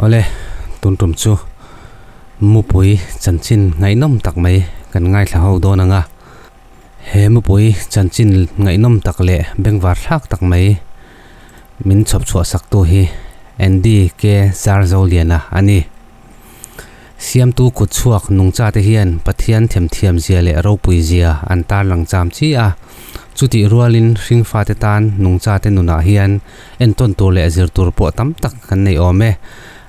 Awle, tun tum chu mupui chanchin ngaihnawm tak mai kan ngaithla ho dawn ang a. He mupui chanchin ngaihnawm tak leh bengvar thlak tak mai min chhawp chhuah sak tu hi Andy K Zarzoliana a ni. Siamtu kut chhuak nungcha te hian Pathian themthiam zia leh ropui zia an tarlang cham chi a. Chutih rualin hringfate tan nungcha te nunah hian entawn tur leh zir tur pawh tam tak kan nei awm e.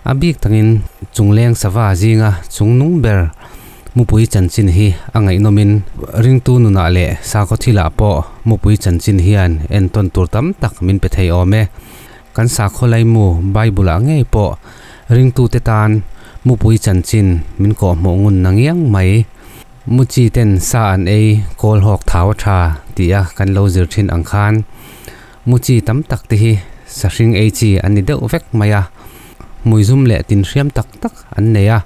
A bik takin chungleng sava zinga chungnung ber mupui chanchin hi a ngaihnawmin ringtu nunah leh sakhaw thilah pawh mupui chanchin hian entawn tur tam tak min pe thei awm e. Kan sakhaw laimu Bible-ah ngei pawh ringtute tan mupui chanchin min kawhhmuh ngun na ngiang mai. Muchi ten sa an ei kawl hawk thau a tha tia kan lo zir thin ang khan muchi tam tak te hi sahring ei chi an ni deuh vek mai a, hmuizum leh tin hriam tak tak an nei a,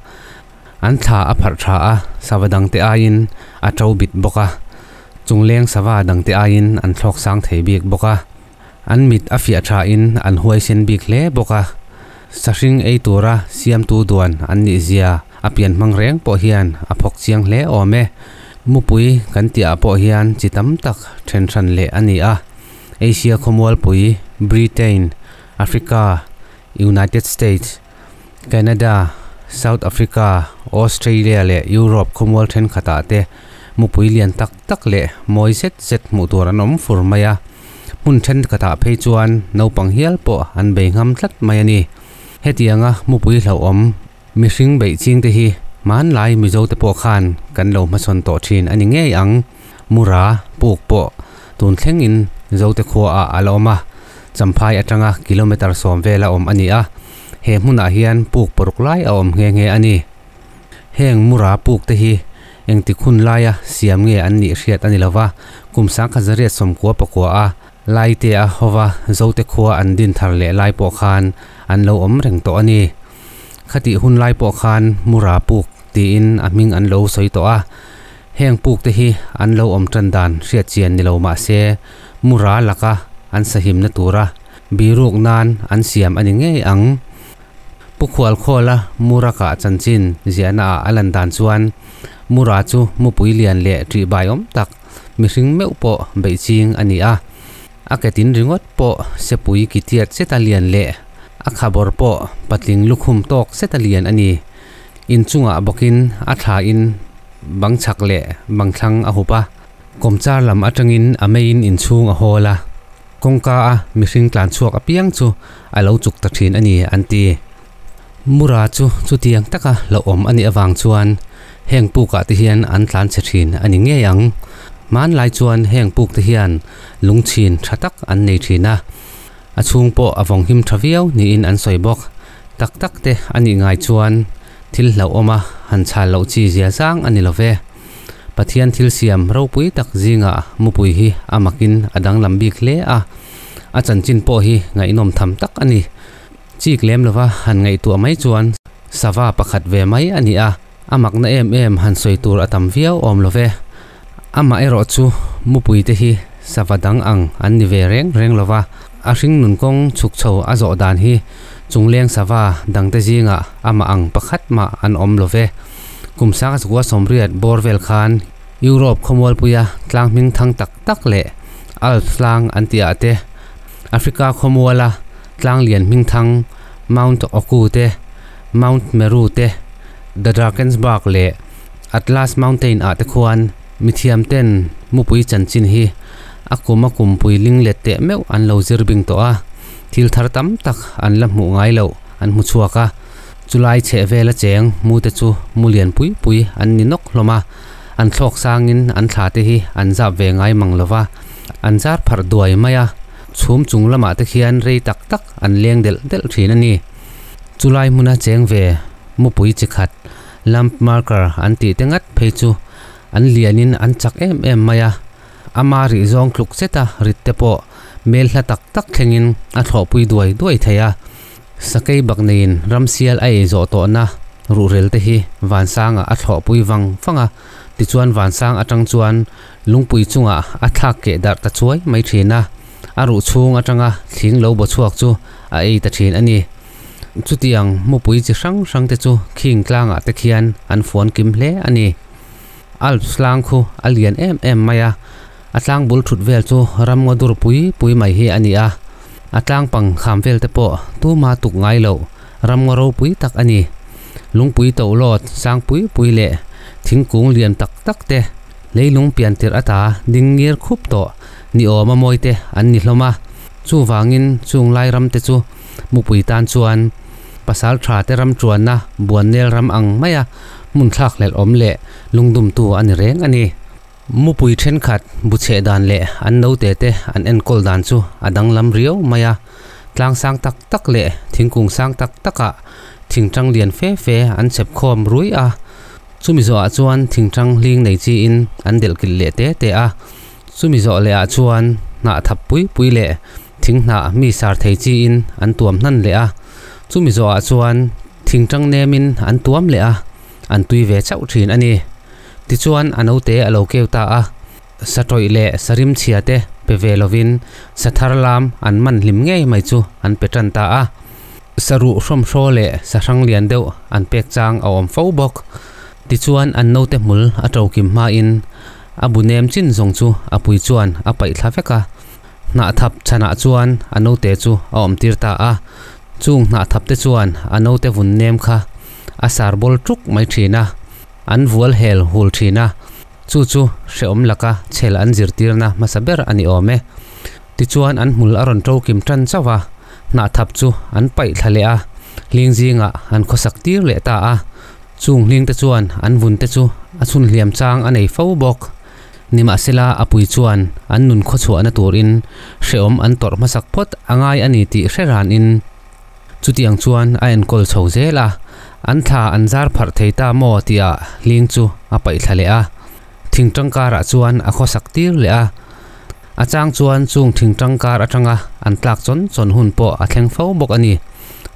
an thla a pharh tha a, sava dangte aiin a to bit bawk a, chungleng sava dangte aiin an thlawk sang thei bik bawk a. An mit a fiah thain an huaisen bik hle bawk a, sahring ei tura siamtu duan an nih zia a pian hmang reng pawh hian a phawk chiang hle awm e. Mupui kan tihah pawh hian chi tam tak then hran leh a ni a, Asia khawmualpui, Britain, Africa, United States, Canada, South Africa, Australia leh Europe khawmual thenkhatah te mupui lian tak tak leh mawi zet zet hmuh tur an awm fur mai a. Hmun thenkhatah phei chuan naupang hial pawh an bei ngham tlat mai a ni. Hetianga mupui hlauhawm mihring beih ching te hi hmanlai Mizo te pawh khan kan lo hmasawn tawh thin a ni ngei ang. Mura puk pawh tun thlengin Zote khuaah a la awm a, Champhai atanga kilometre sawm vela awm a ni a, he hmunah hian puk paruk lai a awm nghe nghe a ni. Heng Mura puk te hi engtik hun laia siam nge an nih hriat a ni lo va, kum sangkhat zariat sawmkua pakua a Laitea hova Zote khua an din thar leh lai pawh khan an lo awm reng tawh a ni. Khatih hun lai pawh khan Mura puk tiin a hming an lo sawi tawh a. Heng puk te hi an lo awm tan dan hriat chian ni lo mah se, Mura laka an sahimna tura biruk nan an siam a ni ngei ang. Pu Khualkhawla Mura kah chanchin ziahna ah a lan dan chuan Mura chu mupui lian leh ṭihbai awm tak mihring meuh pawh beih ching a ni a. A ketin ringawt pawh sepui ki tiat zeta lian leh a khabawr pawh patling lukhum tawk zeta lian a ni. Inchungah bawkin a thlain bang chhak leh bang thlang a hup a. Kawmchar lam atangin a meiin inchhung a hawl a, kawngka a mihring tlan chhuak apiang chu a lo chuk ta thin a ni an ti. Mura chu chutiang taka hlauhawm a nih avang chuan heng pukah te hian an tlan chhe thin a ni ngei ang. Hmanlai chuan heng puk te hian lungchhin tha tak an nei thin a, a chhung pawh a vawng him tha viau niin an sawi bawk. Tak tak te a nih ngai chuan thil hlauhawma han chhal loh chi zia zang a ni lo ve. Pathian thil siam ropui tak zingah mupui hi a makin a danglam bik hle a, a chanchin pawh hi ngaihnawm tham tak a ni. Chik lem lova han ngaihtuah mai chuan sava pakhat ve mai a ni a, a makna em em han sawi tur a tam viau awm lo ve. Amaherawh chu mupui te hi sava dang ang an ni ve reng reng lova, a hring nun kawng chhuk chho a zawh dan hi chungleng sava dangte zingah amah ang pakhat mah an awm lo ve. Kum sanga chukua sawmriat bawr vel khan Europe khawmualpuia tlang hming thang tak tak leh Alps tlang an tih ah te, Africa khawmuala tlang lian hming thang Mount Oku te, Mount Meru te, The Drakensberg leh Atlas Mountain ah te khuan mithiam ten mupui chanchin hi a kum a kumpui ling let teh meuh an lo zir bing tawh a, thil thar tam tak an la hmuh ngai loh an hmu chhuak a. Chulai chheh vela cheng mute chu mu lian pui pui an ni nawk hlawm a, an thlawk sangin an thla te hi an zap ve ngai mang lo va, an zar pharh duai mai a, chhum chung lamah te khian rei tak tak an leng delh delh thin a ni. Chulai hmuna cheng ve mupui chi khat, lamp marker an tih te ngat phei chu an lianin an chak em em mai a, ama rih zawng tluk zeta rit te pawh mel hla tak tak thlengin a thlawhpui duai duai thei a. Sakei bak neiin ramsial a ei zawh tawhna ruhrel te hi vansangah a thlawhpui vang vang a, tichuan vansang atang chuan lungpui chungah a thlak keh darh ta chuai mai thin a, a ruh chhung atanga thling lo baw chhuak chu a ei ta thin a ni. Chutiang mupui chi hrang hrang te chu khing tlangah te khian an fuan kim hle a ni. Alps tlang khu a lian em em mai a, a tlang bul thut vel chu ram ngaw dur pui pui mai hi a ni a, a tlang pang kham vel te pawh tuma tuk ngai loh ram ngaw ropui tak a ni. Lungpui tohlawt sang pui pui leh thingkung lian tak tak te, leilung pian tirh ata ding ngir khup tawh ni awm a mawi te an ni hlawm a. Chuvangin chung lai ram te chu mupui tan chuan pasal tha te ram chuanna buannel ram ang maia hmun thlak hlelh awm leh lungdumtu a ni reng a ni. Mupui thenkhat bu chheh dan leh an naute te an enkawl dan chu a danglam riau mai a, tlang sang tak tak leh thingkung sang tak takah thingtang lian fe fe an chep khawm rui a, chumi zawhah chuan thingtang hling nei chiin an delh kilh leh te te a, chumi zawh leh ah chuan hnah thap pui pui leh thing hnah mi sar thei chiin an tuam hnan leh a, chumi zawhah chuan thingtang nemin an tuam leh a, an tui ve chauh thin a ni. Tichuan a naute a lo keu ta a, sa tawih leh sa rimchhia te pe ve lovin sa thar lam an man hlim ngei mai chu an pe tan ta a. Sa ruh hrawmhraw leh sa hrang lian deuh an pek chang a awm fo bawk. Tichuan an naute hmul a to kim hmain a bu nem chin zawng chu a pui chuan a paih thla vek a. Hnahthap chhanah chuan a naute chu a awm tir ta a. Chung hnahthap te chuan a naute vun nem kha a sar bawl tuk mai thin a. An vual hel hul thin a, chu chu hrehawm laka chhel an zirtirna hmasa ber a ni awm e. Tichuan an hmul a rawn to kim tan chauh a, hnahthap chu an paih thla leh a, hling zingah an khawsak tir leh ta a. Chung hling te chuan an vun te chu a chhun hliam chang a nei fo bawk. Nimahsela a pui chuan an nun khawchhuahna turin hrehawm an tawrh hmasak phawt a ngai a ni tih hre ranin, Chutiang chuan a enkawl chho zel a, an thla an zar pharh thei ta maw tia hling chu a paih thla leh a. Thing tangkarah chuan a khawsak tir leh a. A chang chuan chung thing tangkar atanga an tlak chawn chawn hun pawh a thleng fo bawk a ni.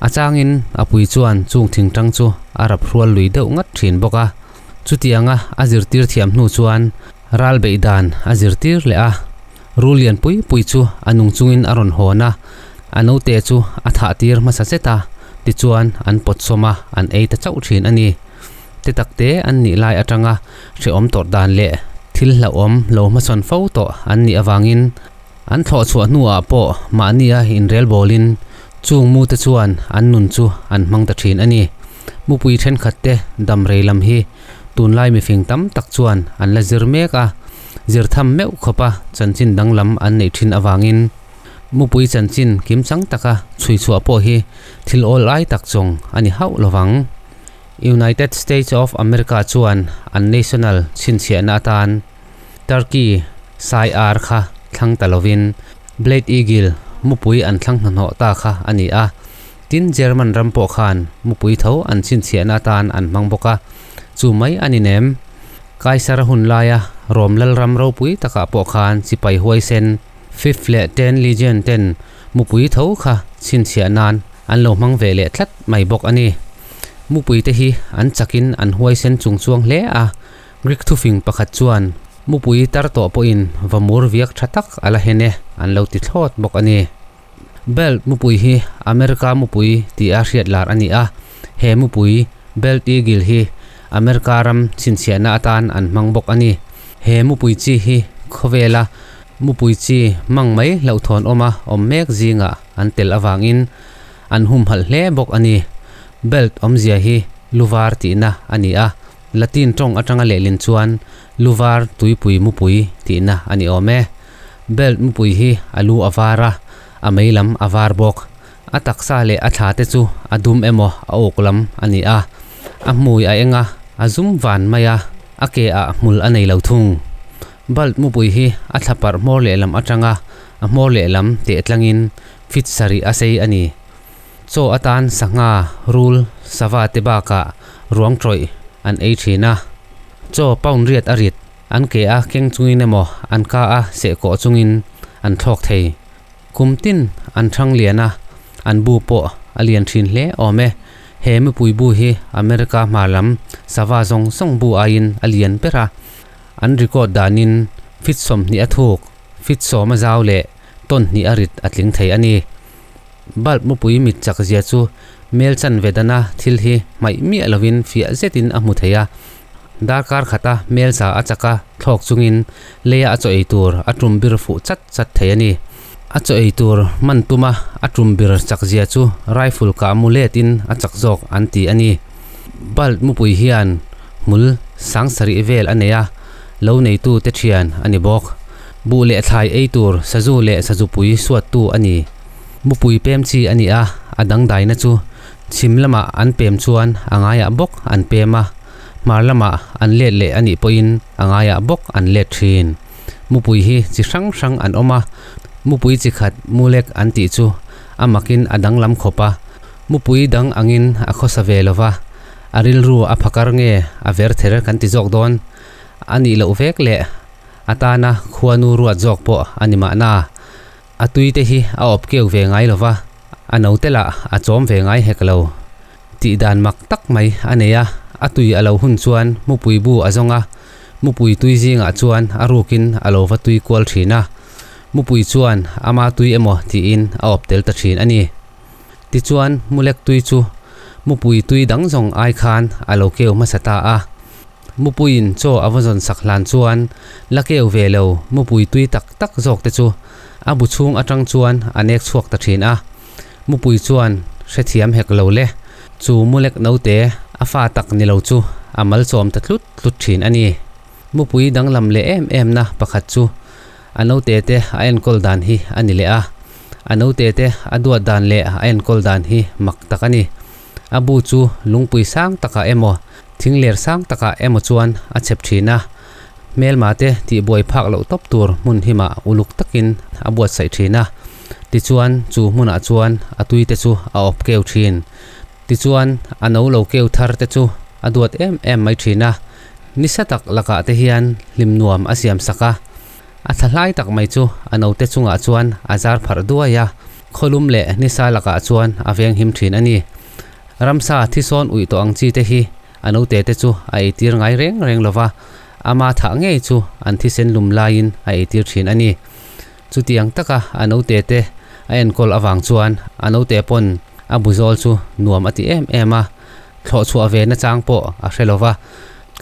A changin a pui chuan chung thing tang chu a rap hrual lui deuh ngat thin bawk a. Chutianga a zirtir thiam hnu chuan ral beih dan a zirtir leh a. Rul lian pui pui chu a nung chungin a rawn hawn a, a naute chu a thah tir hmasa zet a, tichuan an pawt sawm a, an ei ta chauh thin a ni. Te takte an nih lai atanga hrehawm tawrh dan leh thil hlauhawm lo hmasawn fo tawh an nih avangin an thlawh chhuah hnuah pawh mahnia inrel bawlin chung mute chuan an nun chu an hmang ta thin a ni. Mupui thenkhatte dam rei lam hi tunlai mifing tam tak chuan an la zir mek a. Zir tham meuh khawpa chanchin danglam an neih thin avangin mupui chanchin kimchang taka chhui chhuah pawh hi thil awl ai tak chawng a ni hauh lovang. United States of America chuan an national chhinchhiahna atan Turkey sai ar kha thlang ta lovin Blade Eagle mupui an thlang hnahnawh ta kha a ni a. Tin, German ram pawh khan mupui tho an chhinchhiahna atan an hmang bawk a, chu mai a ni nem. Kaisara hun laia Rom lalram ropui takah pawh khan sipai huaisen Fifth leh Ten Legion ten mupui tho kha chhinchhiah nan an lo hmang ve leh tlat mai bawk a ni. Mupui te hi an chakin an huaisen chung chuang hle a, Greek thufing pakhat chuan mupui tar tawh pawhin va mur viak tha tak a la hen e an lo ti thlawt bawk a ni. Belt mupui hi America mupui tih a hriat lar a ni a, he mupui Belt Eagle hi America ram chhinchhiahna atan an hmang bawk a ni. He mupui chi hi khawvela mupui chi mang mai hlauhthawn awma awm mek zingah an tel avangin an humhalh hle bawk a ni. Belt awmzia hi luvar tihna a ni a, Latin tawng atanga lehlin chuan luvar tuipui mupui tihna a ni awm e. Belt mupui hi a lu a var a, a mei lam a var bawk. A taksa leh a thla te chu a dum emaw a uk lam a ni a, a hmui a eng a, a zum van mai a, a ke ah hmul a nei lo thung. Belt mupui hi a thla parh hmawr lehlam atanga a hmawr lehlam teh tlangin fit sarih a sei a ni. Chaw atan sangha, rul, sava te bakah ruang tawih an ei thin a. Chaw pound riat a rit an ke a keng chungin emaw an ka a seh kawh chungin an thlawk thei. Kum tin an thang lian a, an bu pawh a lian thin hle awm e. He mipui bu hi America hma lam sava zawng zawng bu aiin a lian ber a. An record danin fit 20 a thuk, fit 10 a zau leh tawn hnih a rit a tling thei a ni. Bulb mupui mit chak zia chu Mel chanve dana thil hi hmaih miah lovin fiah zetin a hmu thei a. Darkar khata mel za a chaka thlawk chungin leia a chaw ei tur a tum bir fuh chat chat thei a ni. A chaw ei tur man tuma a tum bir chak zia chu rifle kah mu letin a chak zawk an ti a ni. Bald mupui hian hmul sang sarih vel a nei a, lo neitu te thian a ni bawk. Buh leh thlai ei tur sazu leh sazupui suattu a ni. Mupui pem chi a ni a, a dangdaina chu chhim lamah an pem chuan a ngaiah bawk an pem a, hmar lamah an let leh a nih pawhin a ngaiah bawk an let thin. Mupui hi chi hrang hrang an awm a, mupui chi khat mulek an tih chu a makin a danglam khawp a, mupui dang angin a khawsa ve lo va, a rilru a phakar nge a ver ther kan ti zawk dawn a nih loh vek leh a tana khuanu ruat zawk pawh a ni mahna. A tui te hi a awp keu ve ngai lo va, a no te lah a chawm ve ngai hek lo. Tih dan mak tak mai a nei a, a tui a lo hun chuan mupui bu a zawng a, mupui tui zingah chuan a rukin a lo va tui kual thin a, mupui chuan ama tui emaw tiin a awp tel ta thin a ni. Tichuan mulek tui chu mupui tui dang zawng ai khan a lo keu hmasa ta a. Mupuiin chaw a va zawn sak hlan chuan la keu ve lo mupui tui tak tak zawk te chu a bu chhung atang chuan a nek chhuak ta thin a. Mupui chuan hrethiam hek lo le, chu mulek naute a fa tak ni lo chu a mal chawm ta tlut tlut thin a ni. Mupui danglam leh em em na pakhat chu a naute te a enkawl dan hi a ni leh a. A naute te a duat dan leh a enkawl dan hi mak tak a ni. A bu chu lungpui sang takah emaw, thingler sang takah emaw chuan a chep thin a. Hmelma te tihbuai phak loh tawp tur hmun himah uluk takin a buatsaih thin a. Tichuan chu hmunah chuan a tui te chu a awp keu thin. Tichuan a no lo keu thar te chu a duat em em mai thin a. Nisa tak lakah te hian hlim nuam a siam sak a. A thla hlai tak mai chu a note chungah chuan a zar pharh duai a, khawlum leh nisa lakah chuan a venghim thin a ni. Ramsa thisawn uih tawh ang chi te hi a note te chu a eitir ngai reng reng lova, ama thah ngei chu an thisen lum laiin a eitir thin a ni. Chutiang taka a note te a enkawl avang chuan a note pawn a bu zawl chu nuam a ti em em a, thlawh chhuah ve nachang pawh a hre lova,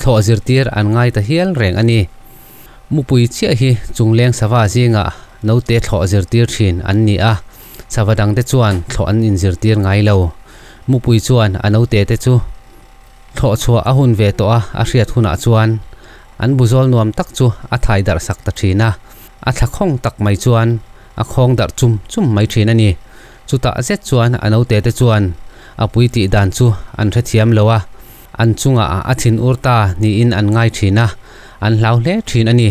thlawh zirtir an ngai ta hial reng a ni. Mupui chiah hi chungleng sava zingah naute thlawh zirtir thin an ni a, sava dangte chuan thlawh an inzirtir ngai lo. Mupui chuan a naute te chu thlawh chhuah a hun ve tawh a, a hriat hunah chuan an buzawl nuam tak chu a thai darh sak ta thin a, a thla khawng tak mai chuan a khawng darh chum chum mai thin a ni. Chutah zet chuan a naute te chuan a pui tih dan chu an hrethiam lo a, An chungah a thin ur ta niin an ngai thin a, an hlau hle thin a ni.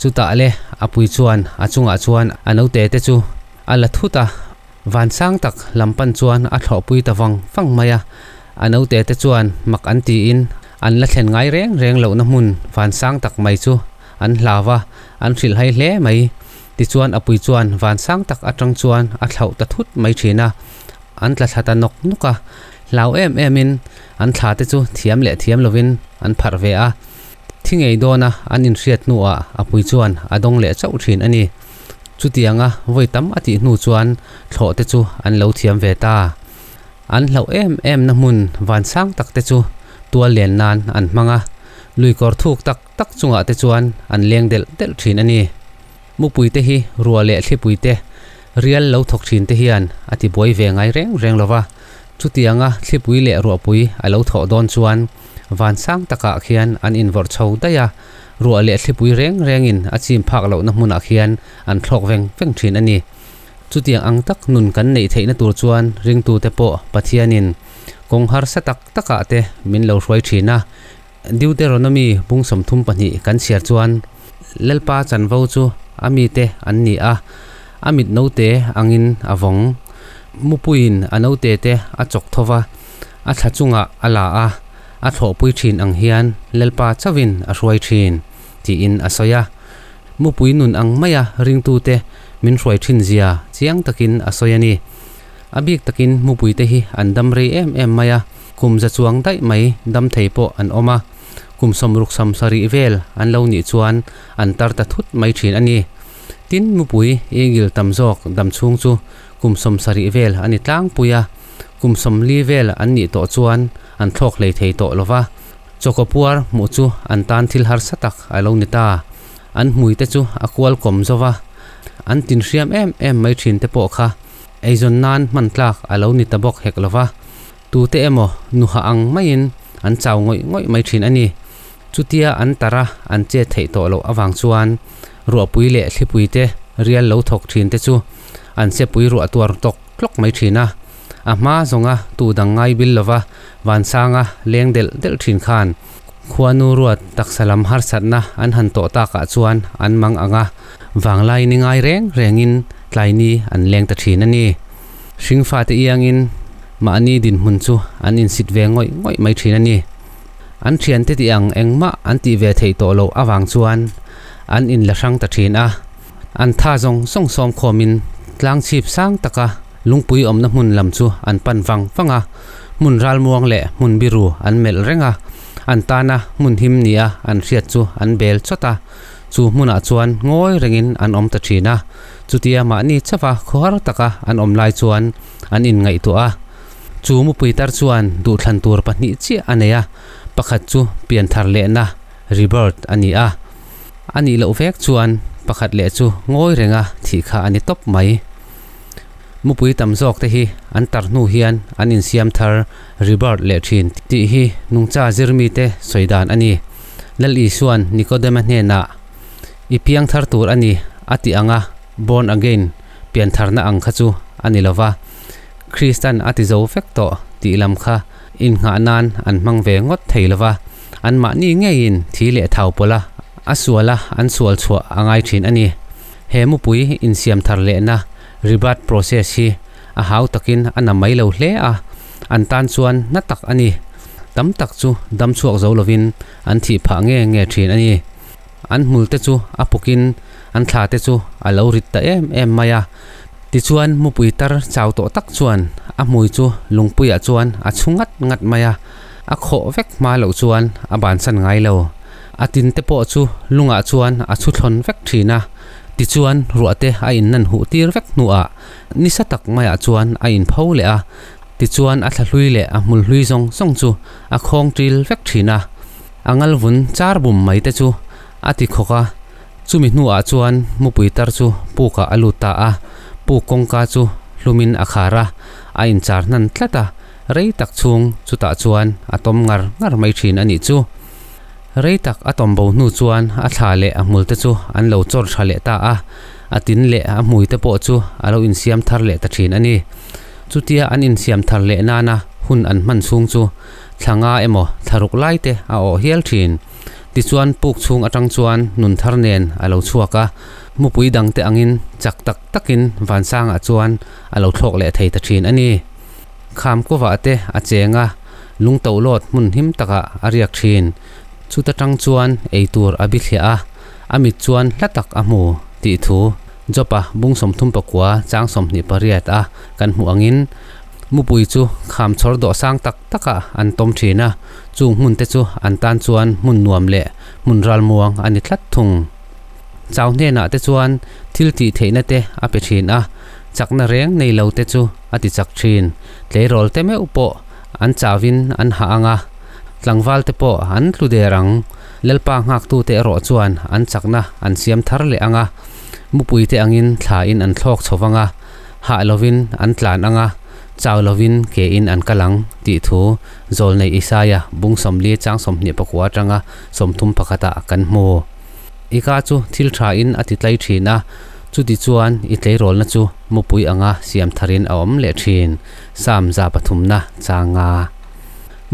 Chutah le a pui chuan a chungah chuan a naute te chu a la thut a, vansang tak lam pan chuan a thlawhpui ta vang vang mai a. A naute te chuan mak an tiin an la thlen ngai reng reng lohna hmun vansang tak mai chu an hlau a, an hrilhhai hle mai. Tichuan a pui chuan vansang tak atang chuan a thlauh ta thut mai thin a, An tla thla ta nawk nawk a, hlau em emin an thla te chu thiam leh thiam lovin an pharh ve a. Thi ngei dawna an inhriat hnuah a pui chuan a dawng leh chauh thin a ni. Chutianga vawi tam a tih hnu chuan thlawh te chu an lo thiam ve ta. An hlauh em em na hmun vansang tak te chu tual len nan an hmang a, lui kawr thuk tak tak chungah te chuan an leng delh delh thin a ni. Mupui te hi ruah leh thlipui te rial lo thawk thin te hian a ti buai ve ngai reng reng lo va, chutianga thlipui leh ruahpui a lo thawh dawn chuan van sang takah khian an invawrh chho daih a, ruah leh thlipui reng rengin a chim phak lohna hmunah khian an thlawk veng veng thin a ni. Chutiang ang tak nun kan neih theihna tur chuan ringtute pawh Pathianin kawng harsa tak takah te min lo hruai thin a, Deuteronomy bung 32 kan chhiar chuan, Lalpa chanvo chu a mite an ni a, a mit note angin a vawng. Mupuiin a note te a chawk tho va, a thla chungah a la a, a thlawhpui thin ang hian Lalpa chauhin a hruai thin, tiin a sawi a. Mupui nun ang maia ringtute min hruai thin zia chiang takin a sawi a ni. A bik takin mupuite hi an dam rei em em mai a, kum za chuang daih mai dam thei pawh an awm a, kum 60 70 vel an lo nih chuan an tar ta thut mai thin a ni. Tin, mupui eagle tam zawk dam chhung chu kum 70 vel a ni tlangpui a. Kum 40 vel an nih tawh chuan an thlawk hlei thei tawh lo va, chawkaw puar hmuh chu an tan thil harsa tak a lo ni ta. An hmui te chu a kual kawm zo va, an tin hriam em em mai thin te pawh kha eizawn nan hman tlak a lo ni ta bawk hek lo va, tute emaw nuha ang maiin an chau ngawih ngawih mai thin a ni. Chutia an tar a, an chet theih tawh loh avang chuan ruahpui leh thlipui te rial lo thawk thin te chu an sepui ruah tuar tawk tlawk mai thin a. A hma zawnga tu dang ngai bil lova vansanga leng delh delh thin khan khuanu ruat taksa lam harsatna an han tawh takah chuan an mang ang a, vanglai ni ngai reng rengin tlaini an leng ta thin a ni. Hringfate iangin mahni dinhmun chu an insit ve ngawih ngawih mai thin a ni. An thiante tih ang engmah an tih ve theih tawh loh avang chuan an inla hrang ta thin a. An tha zawng zawng sawm khawmin tlang chhip sang taka lungpui awmna hmun lam chu an pan vang vang a, hmun ralmuang leh hmun biru an melh reng a, an tana hmun him nia an hriat chu an bel chawt a, chu hmunah chuan ngawi rengin an awm ta thin a. Chutia mahni chauha khawhar taka an awm lai chuan an inngaihtuah a. Chu mupui tar chuan duhthlan tur pahnih chiah a nei a, pakhat chu pianthar lehna, rebirth, a ni a. A nih loh vek chuan pakhat leh chu ngawi renga thih kha a ni tawp mai. Mupui tam zawk te hi an tar hnu hian an insiam thar, rebirth, leh thin tih hi nungcha zirmite sawi dan a ni. Lal Isua'n Nikodema hnenah, I piang thar tur a ni a tih anga born again, piantharna ang kha chu a ni lova. Kristan a ti zo vek tawh tih lam kha innghah nan an hmang ve ngawt thei lova, anmahni ngeiin thi leh thau pawlh a, a sual a an sual chhuah a ngai thin a ni. He mupui insiam thar lehna rebirth process hi a hau takin a na mai lo hle a, an tan chuan na tak a ni. Tam tak chu dam chhuak zo lovin an thih phah nge nge thin a ni. An hmul te chu a pukin an thla te chu a lo rit ta em em mai a. Tichuan mupui tar chau tawh tak chuan a hmui chu lungpuiah chuan a chhu ngat ngat mai a, a khawh vek hma loh chuan a bansan ngai lo. A tin te pawh chu lungah chuan a chhu thlawn vek thin a. Tichuan ruah te a innan huh tir vek hnuah nisa tak maiah chuan a inpho leh a. Tichuan a thla hlui leh a hmul hlui zawng zawng chu a khawng ṭil vek thin a. A ngal vun char bum mai te chu a ti khawk a, chumi hnuah chuan mupui tar chu pukah a lut ta a, puk kawngka chu hlumin a khar a, a inchar hnan tlat a, rei tak chhung chutah chuan a tawm ngar ngar mai thin a nih chu. Rei tak a tawm bo hnu chuan a thla leh a hmul te chu an lo chawr tha leh ta a, a tin leh a hmui te pawh chu a lo insiam thar leh ta thin a ni. Chutia an insiam thar leh nana hun an hman chhung chu thla nga emaw thla ruk lai te a awh hial thin. Tichuan puk chhung atang chuan nun thar nen a lo chhuak a, mupui dang te angin chak tak takin vansangah chuan a lo thlawk leh thei ta thin a ni. Kham kawvah te a cheng a, lung tohlawt hmun him takah a riak thin. Chuta tang chuan eitur a bithliah a, a mit chuan hla tak a hmu tih thu Job-a bung 39 chang 28 a kan hmuh angin Mupui chu kham chhawr dawh sang tak takah an tawm thin a, chung hmun te chu an tan chuan hmun nuam leh hmun ralmuang a ni tlat thung. Chau hnenah te chuan thil tih theihna te a pe thin a, chakna reng nei lo te chu a ti chak thin. Tleirawl te meuh pawh an chauin an hah ang a, tlangval te pawh an tlu der ang. Lalpa nghaktute erawh chuan an chakna an siam thar leh ang a, mupui te angin thlain an thlawk chho vang a, Hah lovin an tlan ang a, chau lovin ke in an kal ang, tih thu Zawlnei Isaia bung 40 chang 29 atanga 31 ah kan hmu. I ka chu thil tha in a ti tlai thin a, chuti chuan i tleirawlna chu mupui anga siam tharin a awm leh thin, Psalm 103 na changa.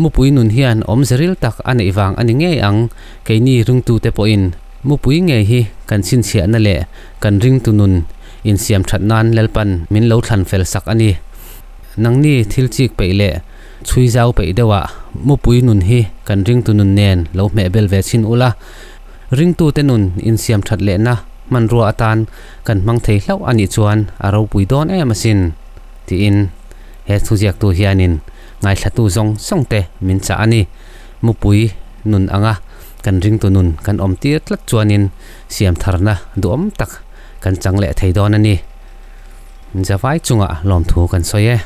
Mupui nun hian awmze ril tak a neih vang a ni ngei ang, keini ringtute pawhin mupui ngei hi kan chhinchhiahna leh kan ringtu nun insiam that nan Lalpan min lo thlan fel sak a ni. Nangni thil chik peih leh chhui zau peih deuhah mupui nun hi kan ringtu nun nen lo hmeh bel ve chhin ula, ringtute nun insiam that lehna hmanrua atan kan hmang thei hlauh a nih chuan a ropui dawn em asin, tiin he thuziaktu hianin ngaithlatu zawng zawngte min chah a ni. Mupui nun anga kan ringtu nun kan awm tir tlat chuanin siam tharna duhawm tak kan chang leh thei dawn a ni. Zavai chungah lawmthu kan sawi e.